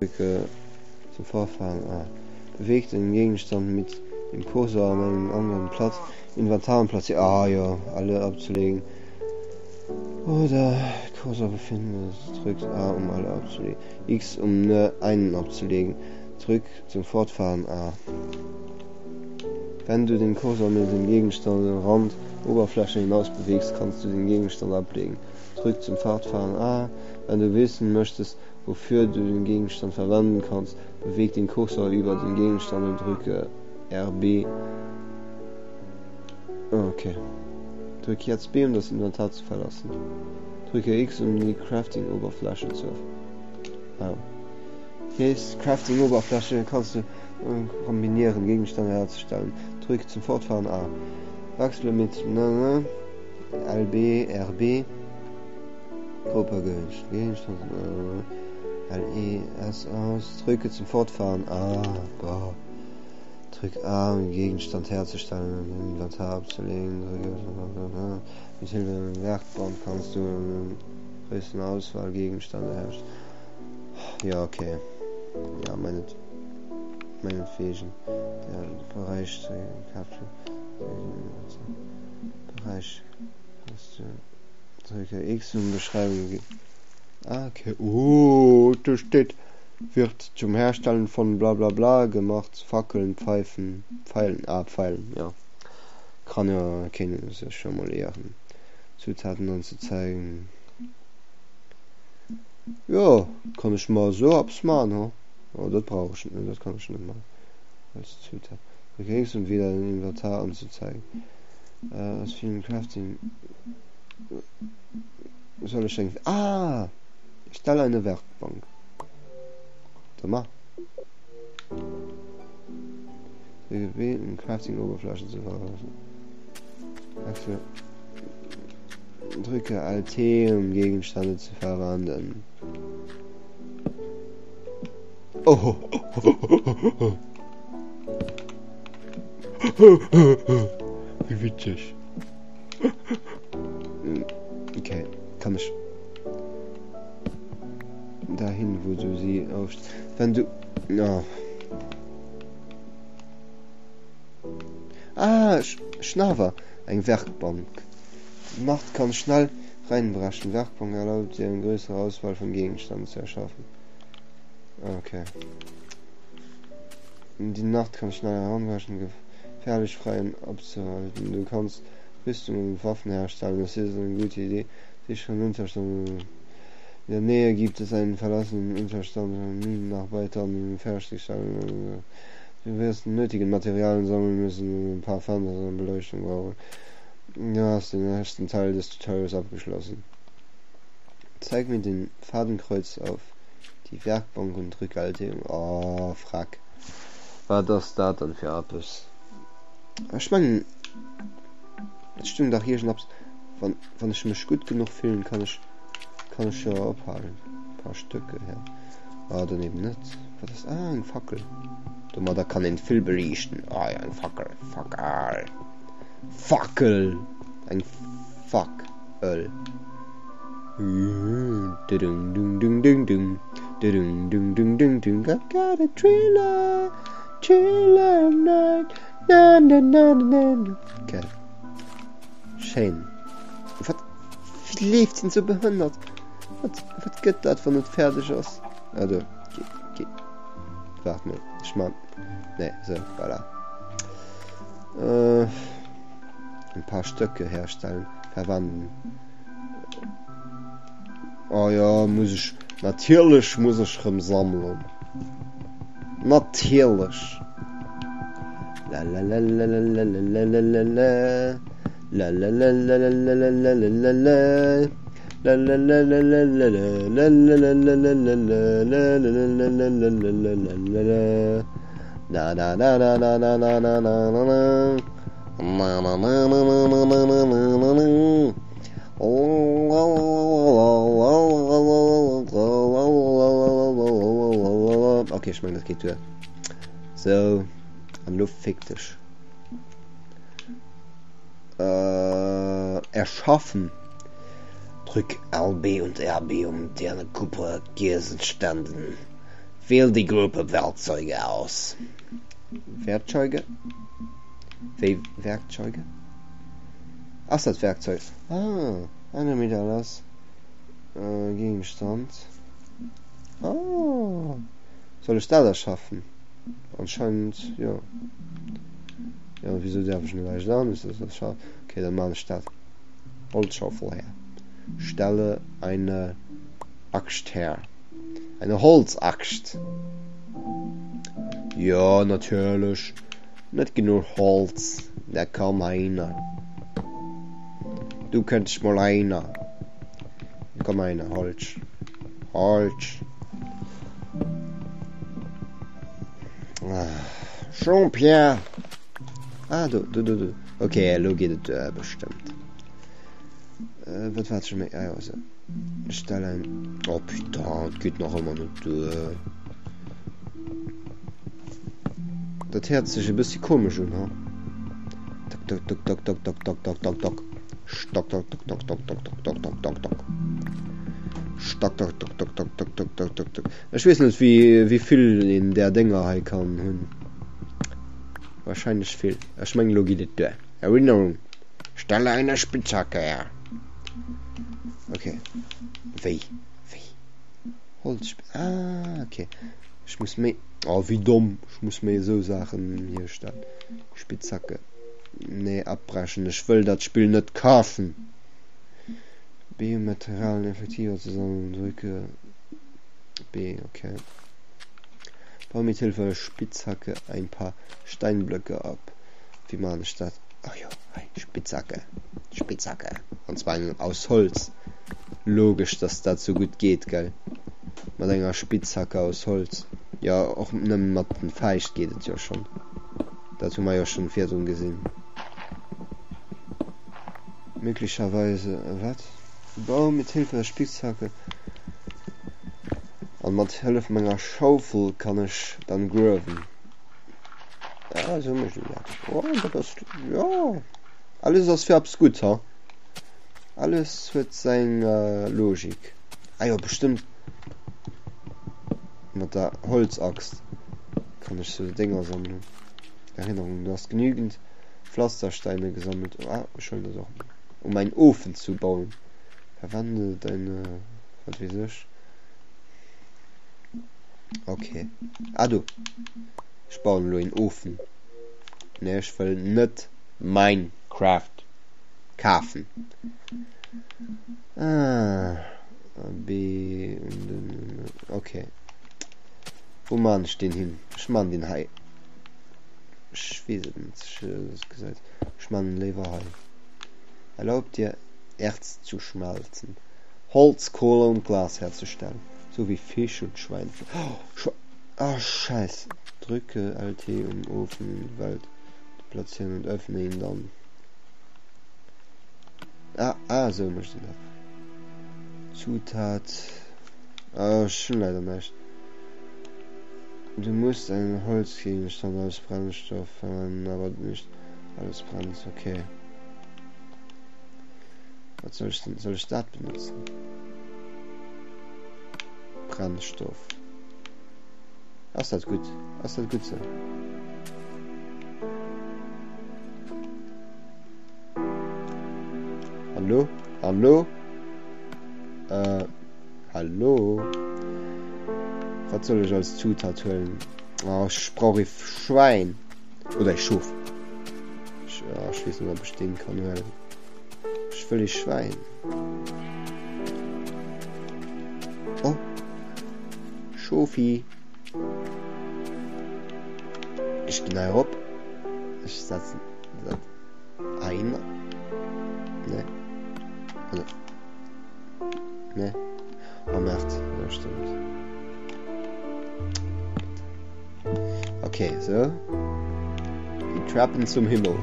Drücke zum Fortfahren A. Beweg den Gegenstand mit dem Kursor an einen anderen Platz. Inventar und platziere. Ah ja, alle abzulegen. Oder Kursor befinden. Drückt A, um alle abzulegen. X, um nur einen abzulegen. Drück zum Fortfahren A. Wenn du den Kursor mit dem Gegenstand an den Rand Oberfläche hinaus bewegst, kannst du den Gegenstand ablegen. Drück zum Fortfahren A. Wenn du wissen möchtest, wofür du den Gegenstand verwenden kannst, beweg den Kursor über den Gegenstand und drücke RB. Okay. Drück jetzt B, um das Inventar zu verlassen. Drücke X, um die Crafting-Oberfläche zu öffnen. Ah. Hier ist Crafting-Oberfläche, kannst du äh, kombinieren, Gegenstände herzustellen. Drück zum Fortfahren A. Wechsle mit ne, ne, LB, RB. Gruppe gewünscht. Gegenstand äh, L, E, S aus. Drücke zum Fortfahren A. Boah. Drück A, um Gegenstand herzustellen und den Inventar abzulegen. Drücke, mit Hilfe der Werkbank kannst du eine größere Auswahl Gegenstände herstellen. Ja, okay. Ja, meinet, meinetwegen. Der Bereich der Capture. Bereich hast du. Drücke X um Beschreibung. Ah, okay. Oh, da steht, wird zum Herstellen von bla bla bla gemacht. Fackeln, Pfeifen, Pfeilen. Ah, Pfeilen, ja. Kann ja kéint een sech scho mol ieren. Zutaten anzezeigen. Jo, kann ech mer esou eppes man, ho? Oh, dat brauch ech net, dat kann ech net man. Als Zutat. Drücke X um wieder den Inventar anzezeigen. Äh, aus vielen Crafting. Soll ech eng. Ah! Erstelle eine Werkbank. Da ma. Drücke B, um Crafting-Oberfläche zu verlassen. Wechsel. Drücke Alt, um Gegenstände zu verwandeln. Oh. Wéi witzeg. Okay, kann ech dahin, wo du sie auf... Wenn du... Oh. Ah, Schnawer, eng Werkbank. Die Nacht kann schnell reinbrechen. Werkbank erlaubt dir eine größere Auswahl von Gegenständen zu erschaffen. Okay. Die Nacht kann schnell heranbrechen, gefährlich frei abzuhalten. Du kannst Rüstungen und Waffen herstellen. Das ist eine gute Idee. Sicheren Unterstand. In der Nähe gibt es einen verlassenen Unterstand Minenarbeitern fertigstellen. Du wirst die nötigen Materialien sammeln müssen und ein paar Fenster und Beleuchtung brauchen. Du hast den ersten Teil des Tutorials abgeschlossen. Zeig mir den Fadenkreuz auf die Werkbank und drück Alt. Oh, frack. Wat ass dat dann fir eppes? Ech mengen, et stung dach iergendeppes, wann, wann ech mech gutt genuch fillen, kann ech, kann ech jo ophalen. E paar Stöcke her. Ah, dann eben net. Wat ass, ah, eng Fackel. Domadder kann een vill beliichten. Ah ja, eng Fackel. Fackel. Fackel! Eng Fackel. Okay. Schéin. Wat? Wéi leeft hien sou behënnert? Wat, wat gëtt dat, wann et fäerdeg ass? Ah, do. Ge, ge. Waart mol. Ech man. Nee, sou, voilà. Äh, ein paar Stöcke herstellen. Verwenden. Oh ja, muss ech, natierlech muss ech rëm sammelen. Natierlech. Lalalalalalalalalala. Lalalalalalalalalala. Lalalalalalalalalalalalalalalala. Na na na na na na na na na na na. Na na na na na na na na na na na. Okay, ech mengen dat geet duer. Sou, an elo fick dech. Äh, erschaffen. Drück LB und RB um dir eine Gruppe Gegenständen. Wähl die Gruppe Werkzeuge aus. Werkzeuge? Wéi Werkzeuge? Ass dat Werkzeug? Ah, eine mit alles äh, Gegenstand. Ah, soll ech dat erschaffen? Anscheinend, jo. Jo, wieso därf ech net eischt anescht erschaffen? Okay, dann maan ech dat. Holzschaufel her. Stelle eine Axt her. Eine Holzaxt. Jo, natierlech. Net genuch Holz. Da komm heihinner. Du könntest mol heihinner. Komm heihinner, Holz. Holz. Ah, Jean-Pierre. Ah, do, do, do, do. Okay, elo geet et duer, bestëmmt. Äh, wat war schon méi? Ah, jo, so. Stellen. Oh putain, et geet nach ëmmer net duer. Dat héiert sech e bëssi komesch un, ha? Tok, tok, tok, tok, tok, tok, tok, tok, tok, tok. Stock, tok, tok, tok, tok, tok, tok, tok, tok, tok, tok. Stock, tok, tok, tok, tok, tok, tok, tok, tok, tok. Ech weess net, wéi, wéi vill een där Dénger hei kann hunn. Wahrscheinlech vill. Ech mengen, elo geet et duer. Erinnerung, Stelle eine Spitzhacke her. Okay. Wéi? Wéi? Holz. Ah, okay. Ech muss méi. Oh, wéi domm. Ech muss méi esou Saachen hierstellen. Spitzhacke. Nee, abbrechen. Ech wëll dat Spill net kafen. B, um Materialien effektiver ze sammeln. Drücke B, okay. Bau mit Hilfe der Spitzhacke ein paar Steinblöcke ab. Wéi maan ech dat? Oh jo, hei, Spitzhacke, Spitzhacke. An zwar eng aus Holz. Logesch, dass dat sou gutt geet, gell? Mat enger Spitzhacke aus Holz. Jo, och nëmmen mat den Fäischt geet et jo schonn. Dat hu mer jo schonn virdrun gesinn. Möglicherweise, wat? Bau mit Hilfe der Spitzhacke. An mat Hëllef menger Schaufel kann ech dann gruewen. Ah, esou mécht een dat. Oh, dat ass, jo, alles ass fir eppes gutt, ha? Alles huet seng Logik. Ah jo, bestëmmt mat der Holzaxt kann ech sou Dénger sammelen. Erinnerung, du hast genügend Pflastersteine gesammelt. Ah, ech huelen dat och, um einen Ofen zu bauen. Verwende deine, wat weess ech. Okay. Ah, do. Ech bauen elo een Ofen. Nee, ech wëll net Minecraft kafen. Ah, B. Okay. Wou maan ech deen hin? Ech maan deen hei. Ech weess et net. Ech gesäit. Ech maan en léiwer hei. Erlaubt dir Erz zu schmelzen, Holz, Kohle und Glas herzustellen, sowie Fisch und Schweinefleisch. Oh, Schwe ah, Scheiße. Drücke LT um Ofen in die Welt zu platzieren und öffne ihn dann. Ah, ah, sou mécht een dat. Zutat. Ah, ech hunn leider näischt. Du musst einen Holzgegenstand als Brennstoff verwenden, aber nicht alles brennt. Okay. Wat soll ech denn? Soll ech dat benutzen? Brennstoff. Ass dat gutt? Ass dat gutt sou? Hallo? Hallo? Äh, hallo? Wat soll ech als Zutat huelen? Oh, ech brauch e Schwein. Oder e Schof. Ech, oh, ech weess net, ob ech deen kann huelen. Ech wëll ee Schwäin. Oh. Schofi. Ech ginn hei erop. Ech setzen dat ein. Ne. Also. Ne. Oh Merd. Ja, stimmt. Okay, so. Die Trappen zum Himmel.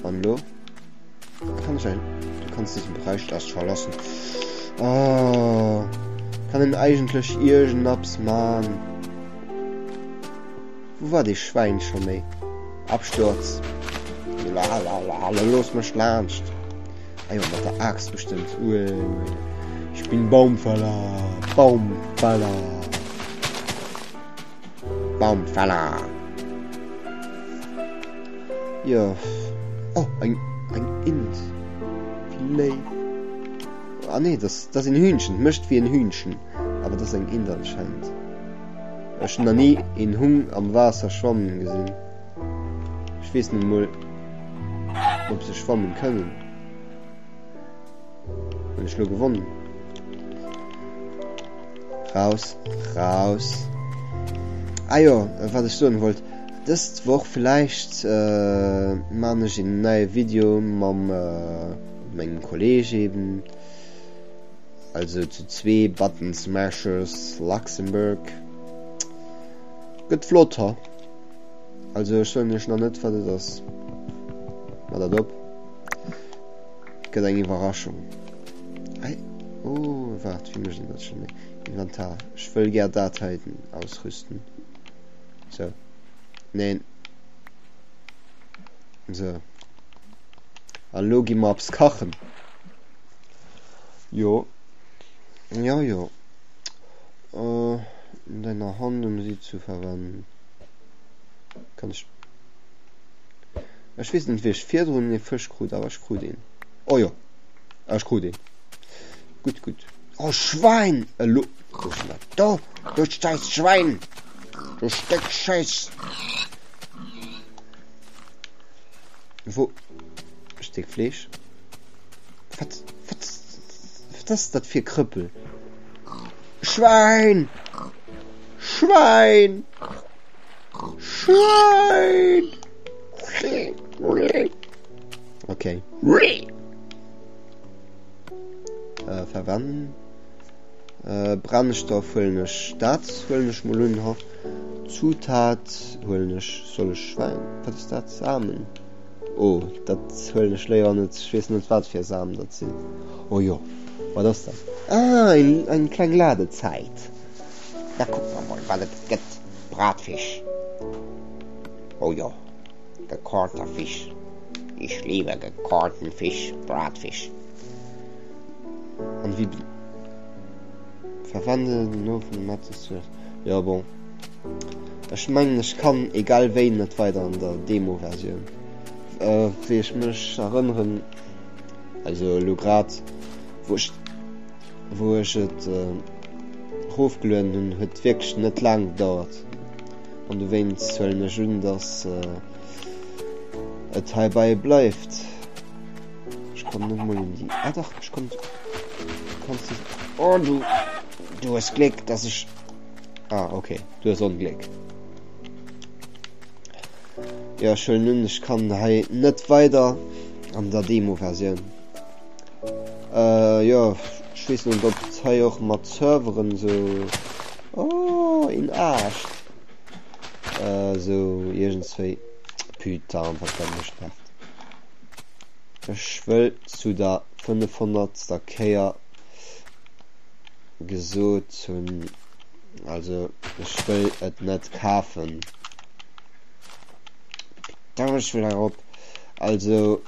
An lo? Kann ich ein... Du kannst diesen Bereich erst verlassen. Oh, kann en eigentlech iergendaps man? Wo war dee Schwäin scho méi? Absturz. Lalalala, looss mech laanscht. Ah jo, mat der Axt bestëmmt. Ueeh, ich bin Baumfäller, Baumfäller. Baumfäller. Jo. Oh, eng, eng Int. Wéi léif. Ah nee, dat, dat ass een Hühnchen. Mécht wéi en Hühnchen. Awer dat ass eng Int anscheinend. Ech hunn nach ni een Hung am Waasser schwammen gesinn. Ech weess net emol, ob se schwammen kënnen. Hunn ech lo gewonnen? Raus, raus. Ah jo, wat ech soen wollt, dëst Woch villäicht maan ech een neie Video mam mengem Kolleg eben, also zu zwee Button Smashers Luxembourg. Gëtt flott, ha? Also ech soen iech nach net wat et ass. Maa dat op. Gëtt eng Iwwerraschung. Ei, oh, waart, wéi mécht een dat scho méi? Inventar. Ech wëll gär dat heiten ausrüsten. Sou. Neen. Sou. An elo gi mer eppes kachen. Jo. Jo, jo. Äh, in deiner Hand, um sie zu verwenden. Kann ech. Ech weess net wéi ech virdrun ee Fësch krut, awer ech krut een. Oh jo, ech krut een. Gutt, gutt. Oh Schwein! Elo, wo ass dat? Do! Du scheiß Schwein! Du Stéck Scheiß! Wo? Stéck Fleesch? Wat, wat, wat ass dat fir Krëppel? Schwein! Schwein! Schwein! Okay. Äh, verwenden. Äh, Brennstoff huelen ech dat huelen ech mol un ha. Zutat huelen ech soll ech Schwein wat ass dat Samen? Oh dat huelen ech léiwer net ech weess net wat fir Samen dat sinn. Oh jo wat ass dat? Ah eng eng kleng Ladezäit. Da kucke mer mol wat et gëtt. Bratfisch. Oh jo, gekochter Fisch. Ich liebe gekochten Fisch, Bratfisch. An wéi verwende den Ofen mat Jo bon. Ech mengen ech kann egal wéi net weider an der Demo-Versioun. Wéi ech mech erënneren, also elo grad wou ech wou ech et erofgelueden hunn, huet wierklech net laang gedauert. An dowéinst huelen ech un, dass et heibäi bleift. Ech kommen net mol un déi. Ah dach, ech komm. Kanns du. Oh du, du hues Gléck, dass ech. Ah okay, du hues Ongléck. Jo, ech huelen un, ech kann hei net weider an der Demo-Versioun. Äh, jo, ech weess net, ob et hei och mat Serveren sou. Oh, een Aascht. Äh, sou iergendswéi. Putain, wat dat mech nervt. Ech wëll zu der 500. Kéier gesot hunn, also ech wëll et net kafen. Putain, ech wëll erop. Also,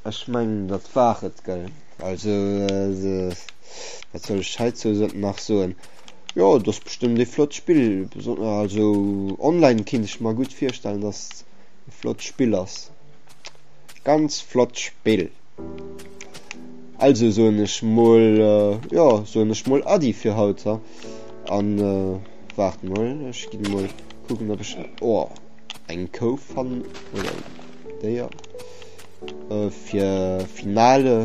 ech mengen dat war et, gell? Also, wat soll ech heizou nach soen? Jo, et ass bestëmmt ee flott Spill. Also online kinnt ech mer gutt virstellen, dass et e flott Spill ass. Ganz flott Spill. Also soen ech mol, jo, soen ech mol Addi fir haut, ha? An waart mol, ech ginn mol kucken, ob ech, oh, eng Kou fannen oder en Déier fir Finale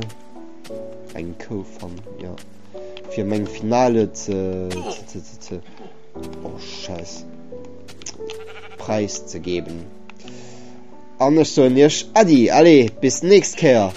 eng Kou fannen, jo, fir meng Finale ze, ze, ze, ze, oh Scheiß, Preis ze geben. An ech soen iech Addi, allez, bis nächst Kéier.